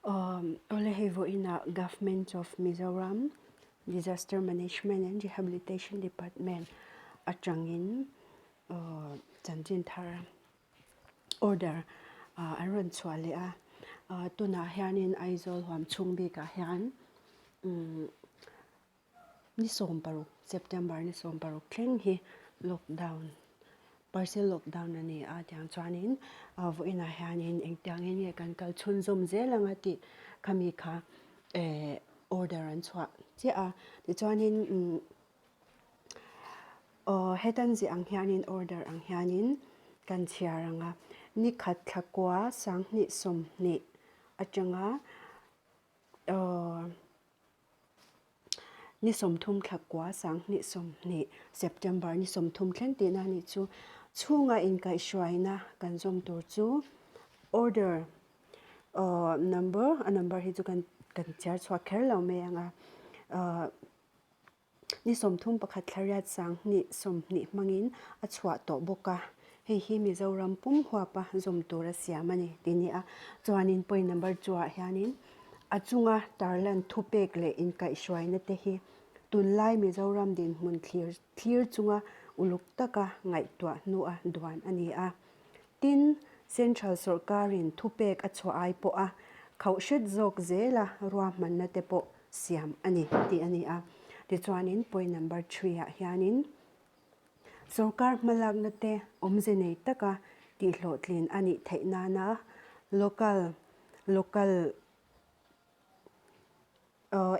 Awle hei vawiinah Government of Mizoram Disaster Management and Rehabilitation Department atangin chanchin thar order an rawn chhuah leh a. Tunah hianin Aizawl huam chhung bikah hian Ni 16, September ni 16 thleng hi lockdown, partial lockdown a ni a tiang chuanin vawiinah hianin engtiangin nge kan kal chhunzawm zel ang a tih khami kha eh order an chhuah chiah a. Tichuanin umm aw hetan ziah ang hianin order ang hianin kan chhiar ang a, ni khat thla kua 2020 atanga aw. Ni 30 thla kua 2020 September ni 30 thleng tihna a nih chu. Chhunga inkaihhruaina kan zawm tur chu order number a number hi chu kan kan chhiar chhuak kher lo mai ang a. Ni 31 thla riat 2020 hmangin a chhuah tawh bawk a. Hei hi Mizoram pum huapa zawm tur a siam a ni tih a ni a. Chuanin point number 2 ah hianin a chunga tarlan thupek leh inkaihhruaina te hi tunlai Mizoram dinhmun thlir thlir chunga uluk taka ngaihtuah hnua duan a ni a. Tin, Central sawrkarin thupek a chhuah ai pawha khauh hret zawk zela ruahmanna te pawh siam a ni tih a ni a. Tichuanin point number 3 ah hianin Sorkar hmalakna te awmze nei taka tihhlawhtlin a nih theih nana local local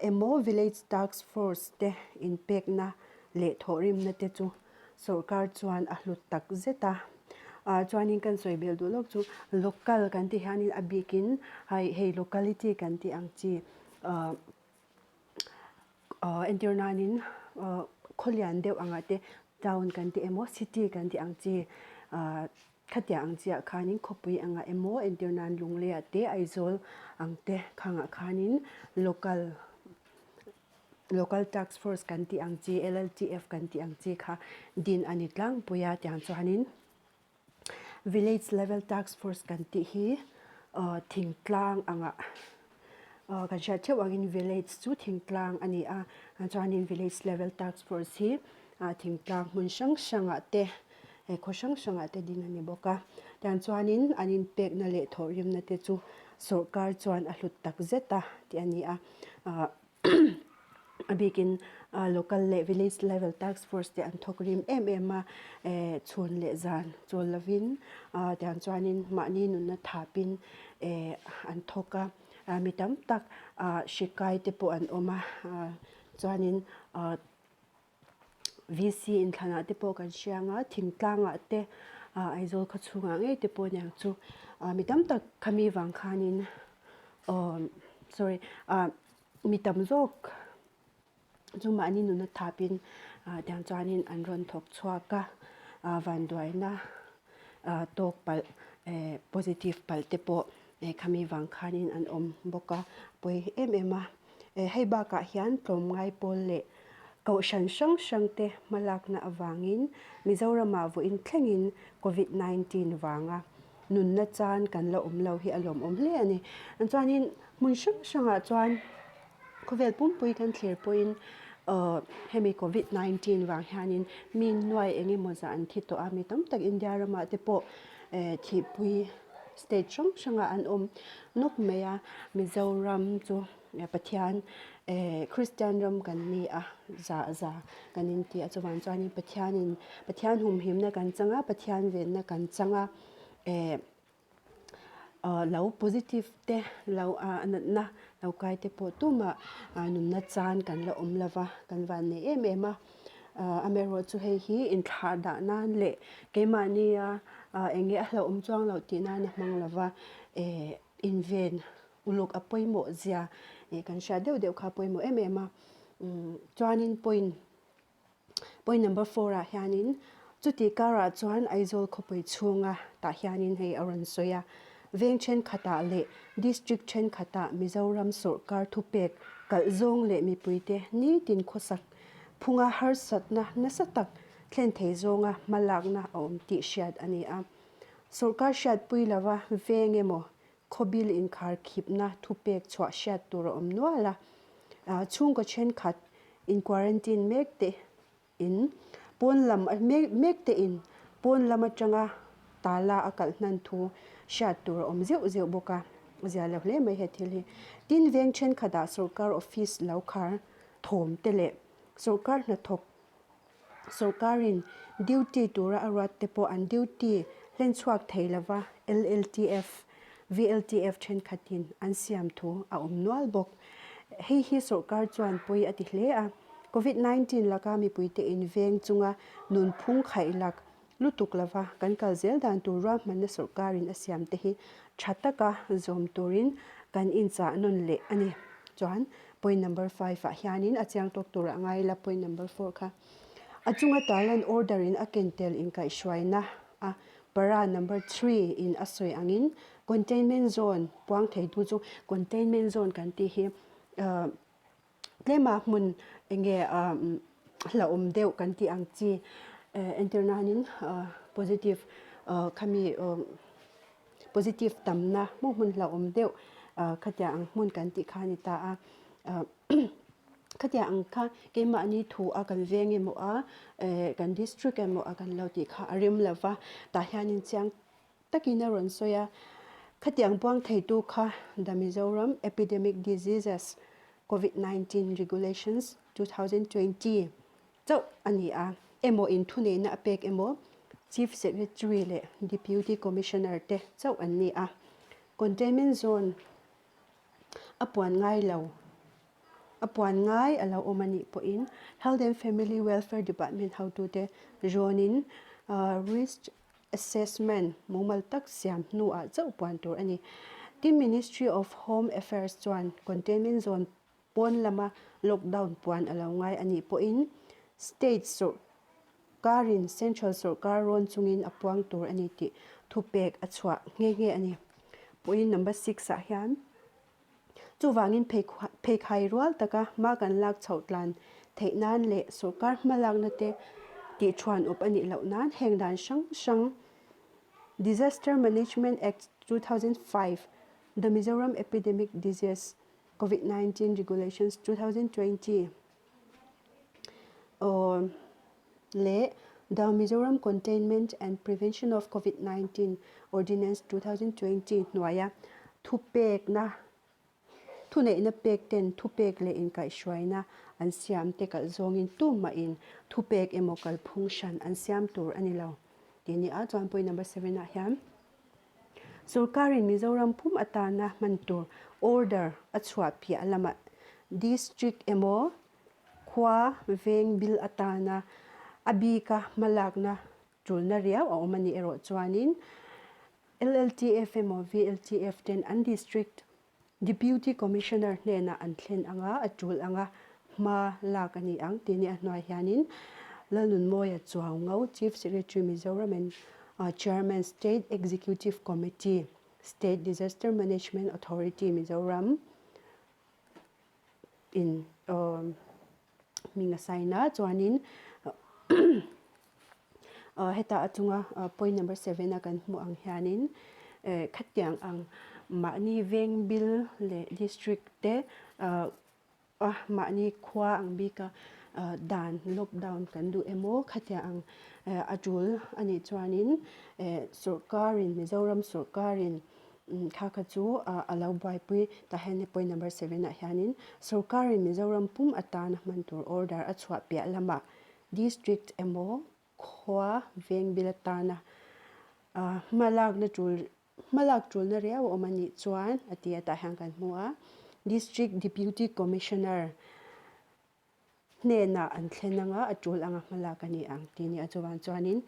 emaw village task force te inpekna leh thawhrimna te chu sorkar chuan a hlut tak zet a. Chuanin kan sawi belh duh lawk chu local kan tih hianin a bikin hei locality kan tih ang chi. Entir nanin khaw lian deuh angah te town kan tih emaw city kan tih ang chi khatiang ang chiah khanin khawpui angah emaw entir nan Lungleiah te Aizawl ang te khangah khanin local local task force kan tih ang chi L_L_T_F kan tih ang chi kha din a ni tlangpui a tiang chuanin. Village Level Task Force kan tih hi thingtlang angah kan hriat theuh angin village chu thingtlang a ni a, chuanin Village Level Task Force hi thingtlang hmun hrang hrangah te khaw hrang hrangah te ding a ni bawk a. Tiang chuanin an inpekna leh thawhrimna te chu sawrkar chuan a hlut tak zet a tih a ni a. A bikin local leh village level task force te an thawk rim em em a, chhun leh zan chawl lovin tiang chuanin mahni nunna thapin an thawk a, mi tam tak hri kai te pawh an awm a, chuanin. VC inthlanah te pawh kan hria ang a, thingtlangah te Aizawl khaw chhungah ngei te pawh aniang chu mi tam tak khami vang khanin aww sorry mi tam zawk chu mahni nuna thapin tiang chuanin an rawn thawk chhuak a, vanduaina tawk palh positive palh te pawh khami vang khanin an awm bawk a, pawi em em a. Hei bakah hian tlawmngai pawl leh kohhran hrang hrangte hmalakna avangin Mizoramah vawiin thlengin Covid 19 vanga nunna chan kan la awm lo hi a lawmawm hle a ni. Chuanin hmun hrang hrangah chuan khawvel pumpui kan thlir pawhin hemi Covid 19 vang hianin mi nuai eng emaw zah an thi tawh a, mi tam tak India ramah te pawh thihpui state hrang hrangah an awm nawk mai a, Mizoram chu Pathian Kristian ram kan ni a, za za kan inti a, chuvang chuanin Pathianin Pathian humhimna kan chang a, Pathian venna kan chang a, lo positive te lo natna lo kai te pawh tumah nunna chan kan la awm lova, kan vannei em em a. Amaherawh chu hei hi inthlah dah nan leh keimahnia eng nge a hlauhawm chuang loh tih nan a hmang lova inven uluk a pawimawh zia kan hriat deuh deuh kha a pawimawh em em a. Chuanin point Point number 4 ah hianin chuti karah chuan Aizawl khawpui chhunga tah hianin hei a rawn sawi a, veng thenkhatah leh district thenkhatah Mizoram sawrkar thupek kalh zawng leh mipuite nitin khawsak phunga harsatna nasa tak thlen thei zawnga hmalakna a awm tih hriat a ni a. Sawrkar hriatpui lova veng emaw. khawbil inkharkhipna thupek chhuah hriat tur a awm nual a. Chhungkaw thenkhat in quarantine mek te in pawn lam mek te in pawn lam atanga tala a kalh hnan thu hriat tur a awm zeuh zeuh bawk a, a zia lo hle mai he thil hi. Tin, veng thenkhatah sorkar office lo khar thawm te leh sorkar hnathawk Sorkarin duty tura a ruat te pawh an duty hlen chhuak thei lova LLTF, VLTF thenkhatin an siam thu a awm nual bawk. Hei hi sorkar chuan pawi a ti hle a, Covid 19 laka mipuite inveng chunga nunphung khaihlak lutuk lova kan kal zel dan tur ruahmanna sorkarin a siam te hi tha taka zawm turin kan inchah nawn leh a ni. Chuan point number 5 ah hianin a chiang tawk turah ngai ila point number 4 kha a chunga tarlan order in a ken tel inkaihhruaina a para number 3 in a sawi angin containment zone puang theitu chu containment zone kan tih hi Tlema hmun enge hlauhawm deuh kan tih ang chi entir nanin positive khami positive tamna hmuh hmun hlauhawm deuh khatiang ang hmun kan tih kha a ni ta a. Khatiang ang kha keimahni thu a kan veng emaw a kan district emaw a kan lo tih kha a rem lova tah hianin chiang takin a rawn sawi a, Khatiang buang theitu kha The Mizoram Epidemic Diseases Covid 19 Regulations 2020 chauh a ni a, emaw in thuneihna a pek emaw Chief Secretary leh Deputy Commissioner te chauh an ni a, Containment Zone a puan ngai lo a puan ngai a lo awm a nih pawhin Health and Family Welfare Department hotute zawnin Risk Assessment mumal tak siam hnuah chauh puan tur a ni. Tin, Ministry of Home Affairs chuan containment zone pawn lama lockdown puan a lo ngai a nih pawhin state sawrkarin central sawrkar rawn chungin a puang tur a ni tih thupek a chhuah nghe nghe a ni. Point number six ah hian Chuvangin pheikhai rual taka hma kan lak chhoh tlan theih nan leh sawrkar hmalakna te tihṭhuan awp a nih loh nan heng dan hrang hrang Disaster Management Act 2005, The Mizoram Epidemic Disease Covid 19 Regulations 2020, leh The Mizoram Containment and Prevention of Covid 19 Ordinance 2020 hnuaia thupekna thuneihna pek ten thupek leh inkaihhruaina an siam te kalh zawngin tumahin thupek emaw kalphung hran an siam tur a ni lo tih a ni a. Chuan point number 7 ah hian Sorkarin Mizoram pum atana hman tur order a chhuah piah lamah district emaw Khua veng bil atana a bika hmalakna tulna riau a awm a nih erawh chuanin LLTF emaw VLTF ten an District Deputy Commissioner hnenah an thlen anga a tul anga hma lak a ni ang tih ni a hnuai hianin Lalnunmawia Chuaungo Chief Secretary Mizoram and Chairman State Executive Committee State Disaster Management Authority Mizoram in hming a sign a chuanin hetah a chunga point number 7 a kan hmuh ang hianin khatiang ang mahni veng bil leh district te a mahni khua ang bika dan lockdown kan duh emaw khatiang ang a tul anih chuanin sawrkarin Mizoram sawrkarin Kha kha chu a lo buaipui tah hian point number 7 ah hianin sorkarin Mizoram pum atana hman tur order a chhuah piah lamah district emaw khua veng bil atana hmalakna tul hmalak tulna riau a awm a nih chuan a ti a tah hian kan hmu a district deputy commissioner hnenah an thlen anga a tul anga hmalak a ni ang tih a ni a chuvang chuanin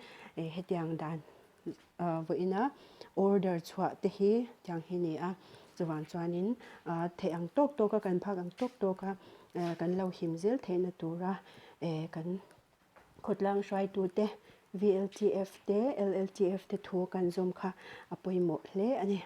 eh hetiang dan ah vawiina order chhuah te hi tiang hi a ni a chuvang chuanin ah theih ang tawk tawk a kan phak ang tawk tawk a eh kan lo him zel theihna tura eh kan khawtlang hruaitu te V L T F te L L T F te thu kan zawm kha a pawimawh hle a ni.